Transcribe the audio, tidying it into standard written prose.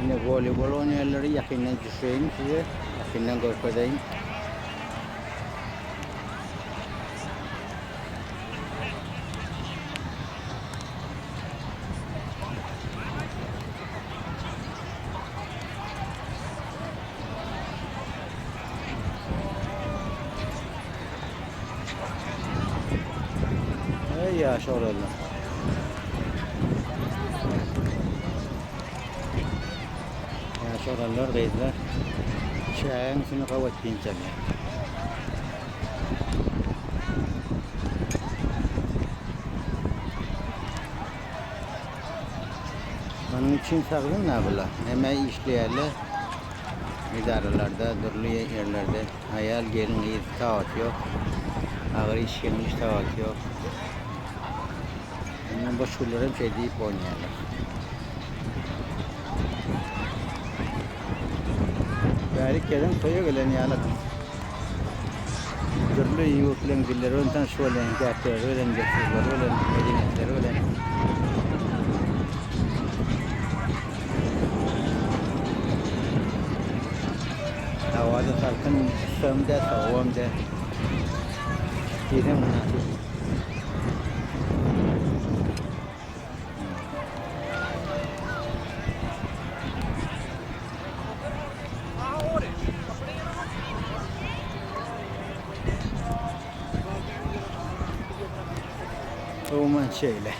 Ine voleybol oýnaýanlary ýakyndan düşüreýin size, ýakyndan görkezeýin. Eý ýaş oglanlar. Ýaş oglanlar, gyzlar çägäň üstünde gabat dynç alýar. Onuň üçin sagdyn bular. Hemme işleýärler. Edaralarda, dürli ýerlerde aýal, gelin, gyz tapawuty ýok. Agyr iş, ýeňil iş tapawuty ýok. Ondan boş günler hem şeý diýip oýnaýarlar. Bärik gelen toýa gelen ýaly. Dürli ýurtlaryň dilleri bilen tanyş bolýan, däpleri bilen, dessurlary bilen, medeniýetleri bilen. Hawada salkyn, yssam däl, sowugam däl. Diýseň mynasyp. Umuman şeýle.